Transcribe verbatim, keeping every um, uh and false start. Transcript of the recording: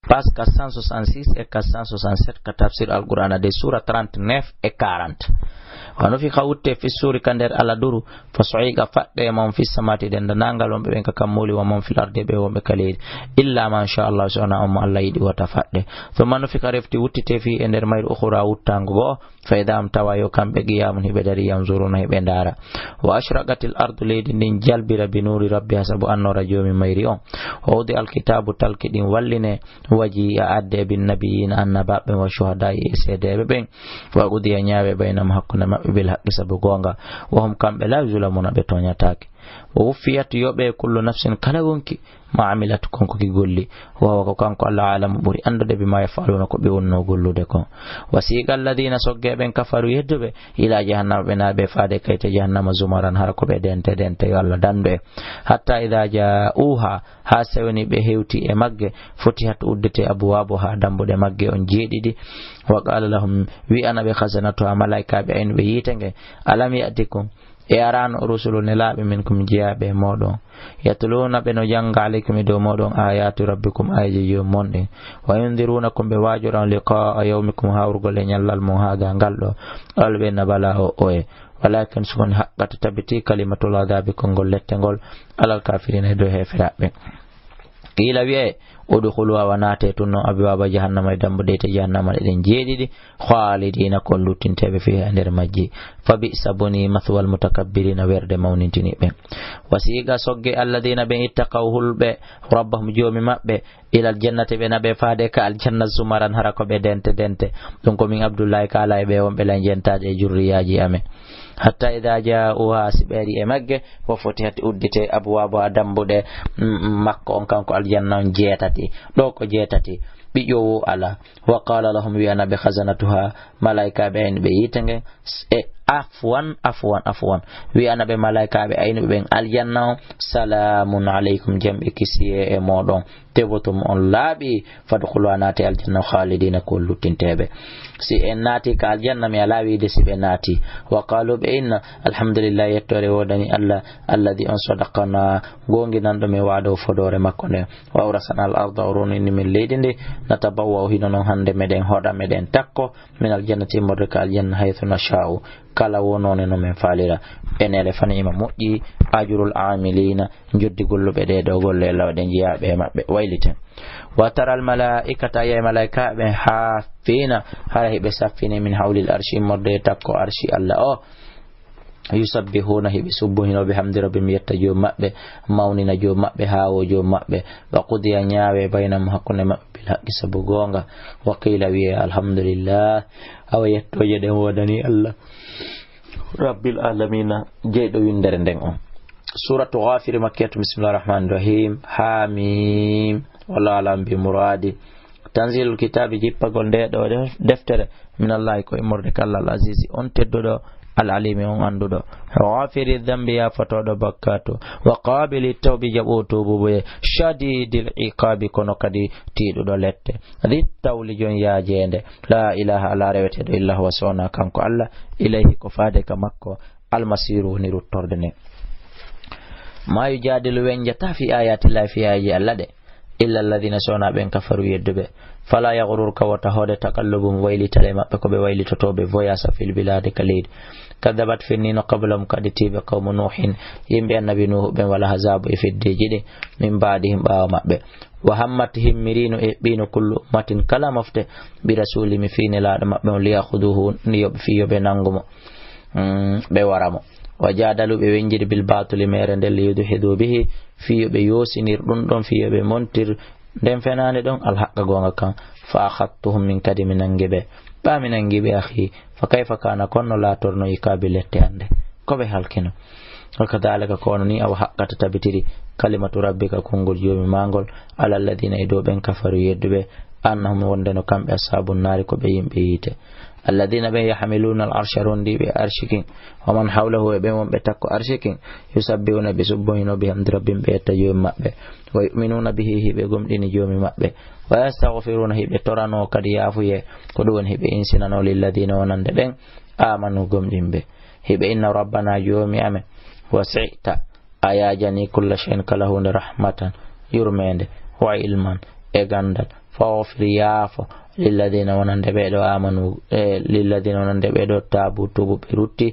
Page quatre cent soixante-six e quatre cent soixante-sept ka tafsir Alqur'aana de, suura trente-neuf e quarante. Wa nufikha, wutte, fi suuri, ka nder aladuru, fa su'iqa, faɗɗe e mum, fi samawaati, dendaangal wonɓe ɓen ka kammuuli, wa man fil ardi, ɓe wonɓe ka leydi, illa man sha Allah, so wonaa on mo Allah yiɗi wota faɗɗe. Thumma nufikha, refti wuttite, fi, e nder mayru, ukhra, wuttaango goo, fa idha hum, tawa yo kamɓe, qiyamun, hiɓe dari, yanzuruna, hiɓe ndaara. Wa ashraqatil ardu, leydi ndin jalbira, bi nuuri rabbiha, sabu annoora joomi mayri on. Wa wudi'al kitaabu, talki ɗin walline, wa jii'a, adde, bin nabiyyiina, annabaaɓe, wa shuhadaa'i, e seedeeɓe ɓen. Wa qudiya, ñaawe, baynahum, hakkunde maɓɓe, bil haqqi, sabu goonga. Wa hum, kamɓe, laa yuzlamuuna, ɓe tooñataake. Wa wuffiyat, yoɓee, kullu nafsin, kala wonki, ma amilat, kon ko ki golli. Wa huwa, ko kanko Allah, a'lamu, ɓuri anndude, bima yaf'aluuna, ko ɓe wonnoo gollude kon. Wa siiqa alladina, sogge ɓen, kafaru, yedduɓe, ila jahannama, ɓe naaɓe faade kayte jahannama, zumaran, hara ko ɓe dente dente, yo Allah dandu en. Hatta ida ja'uha, ha sewni ɓe hewti e magge, futihat, uddite, abwabuha, dambuɗe magge on jeeɗiɗi. Wa qala lahum, wi'ana ɓe, khazanatuha, malaikaɓe aynuɓe yiite nge, alam ya'tikum, e arano, rusulu, nelaaɓe, minkum, jeyaaɓe e mooɗon, yatluna, ɓe no jannga, alaykum, e dow mooɗon, ayati rabbikum, aayeeje joomum on ɗin, wa yundirunakum, ɓe waajoran, liqaa yawmikum, hawrugol e ñallal mum, hada, ngal ɗo, qalu, ɓe inna, bala, o oye, walakin, sukon, haqqat, tabiti, kalimatul adabi, konngol lette ngol, alal kafirina, e dow heeferaaɓe. Qiila, wi'e, udkhulu, awa naate tun non, abwaaba jahannama, e dambuɗe yiite jahannama ɗen jeeɗiɗi, khalidina, kon luttinteeɓe, fiha, e nder majji. Fa bi'sa, boni, mathwal mutakabbirina, werde mawnintiniiɓe. Wa siiqa, sogge, alladina, ɓen, ittaqaw, hulɓe, rabbahum, joomi maɓɓe, ilal jannati, ɓe naɓe faade ka aljanna, zumaran, hara ko ɓe dente dente. Ɗum ko min Abdullahi kaala e ɓe wonɓe lan jentaade e jurriyaaji amen. Hatta ida ja'uha, si ɓe ari e magge, wa futihat, uddite, abwabuha, dambuɗe, mm, makko on, kanko aljanna on, jeetati. Ɗo ko jeetati. Ɓiƴoowo alaa. Wa qala lahum, wi'ana ɓe, khazanatuha, malaikaaɓe aynuɓe yiite ngen, s-, e afwan, afwan, afwan. Wi'ana ɓe malaikaaɓe aynuɓe ɓen aljanna on, salamun alaykum, jam e kisiyee e mooɗon. Tebtum, on laaɓi, fadkhuluha, naate aljanna, khalidina, ko luttinteeɓe. Si en naati ka aljanna, mi alaa wiide si ɓe naati. Wa qalu, ɓe inna, alhamdulillah, yettoore woodani Allah, alladi, on, sadaqana, goonginanɗo min, wa'dahu, fodoore makko nden. Wa awrasana al arda, o ronini min leydi ndi, natabawwa'u, hino non hande meɗen hoɗa, meɗen takko, min aljannati, immorde ka aljanna, haythu nasha'u, kala wonone no min faalira. Enele, fa ni'ma, moƴƴi, ajrul amilina, njoddi golluɓe ɗee ɗoo golle, law ɗe jeyaaɓe e maɓɓe, wayliten. Wa taral malaikata, yi'ay malaikaaɓe, haffina, hara hiɓe saffini, min hawlil arshi, immorde e takko arshi Allah o. Yusabbihuna, hiɓe subbuhino, bihamdi rabbihim, yetta joom maɓɓe, mawnina joom maɓɓe, haawo joom maɓɓe. Wa qudiya, ñaawe, baynahum, hakkunde maɓɓe, bil haqqi, sabu goonga. Wa qila, wi'e, alhamdulillah, awa yettooje ɗen woodani Allah, rabbil alamina, jeyɗo winndere nden on. Suratu Ghafiri, makkiyatu, bismillahir rahmanir rahim. Ha mim. Wallahu alam bi muradi. Tanzilul kitaabi, jippagol nde ɗo de-, deftere, minallahi, ko immorde ka Allah, al azizi, on tedduɗo, al alimi, on annduɗo. Ghafiri dhanbi, yaafotooɗo bakkatu, wa qabili tawbi, jaɓoowo tuubuuɓe, shadidil iqabi, kono kadi tiiɗuɗo lette. Dhi tawli, jon yaajeende, la ilaha, alaa reweteeɗo illa huwa, so wonaa kanko Allah, ilayhi, ko faade ka makko, al masiru, woni ruttorde nden. Ma yujadilu, wenjata, fi ayatillahi, fi ayaji Allah ɗe, illa alladhina, so wonaa ɓen, kafaru, yedduɓe. Fala yaghrurka, wota hoode, taqallubuhum, waylitale maɓɓe, ko ɓe waylitotooɓe, voyage fil biladi, ka leydi. Kadhabat, fennino, qablahum, ko aditiiɓe, qawmu Nuhin, yimɓe annabi Nuhu ɓen, wal ahzabu, e feddeeji ɗin, min ba'dihim, ɓaawo maɓɓe. Wa hammat, himmirino, eɓɓino, kullu ummatin, kala mofte, bi rasulihim, fii nelaaɗo maɓɓe on, liyakhuduhu, ni yo ɓe, fii yo ɓe nanngu mo. Mm, ɓe wara mo. Wa jadalu, ɓe wenjiri, bil batili, meere nden, li yudhidu bihi, fii yo ɓe yoosinir ɗum ɗon, fii yo ɓe montir nden fenaande ɗon, al haqqa, goonga kan. Fa akhadtuhum, min kadi mi nangi ɓe. Ɓaa mi nangi ɓe, akhi, fa kayfa kana, kono no laatorno, iqabi, lette an nde, ko ɓe halkino. Wa kadhalika, ko hono ni, awa haqqat, tabitiri, kalimatu rabbika, konngol joomi maa ngol, ala alladhina, e dow ɓen, kafaru, yedduɓe, annahum, wonde no kamɓe, ashabun naari, ko ɓe yimɓe yiite. Alladhina, ɓen, yahmiluna al arsha, rondiiɓe arshi kin, wa man hawlahu, e ɓen wonɓe takko arshi kin, yusabbihuna, ɓe subbohino, bihamdi rabbihim, ɓe yetta joomi maɓɓe, wa yu'minuna bihi, hiɓe gomɗini joomi maɓɓe, wa yastaghfiruna, hiɓe torano kadi yaafuye, ko ɗum woni hiɓe insinano, lilladhina, wonande ɓen, amanu, gomɗinɓe, hiɓe inna, rabbana, joomi amen, wasi'ta, a yaajani, kulla shay'in, kala huunde, rahmatan, yurmeende, wa ilman, e ganndal, فاغفر yaafo للذين wonande ɓeeɗo آمنوا e للذين wonande ɓeeɗo تابوا tuubu ɓe rutti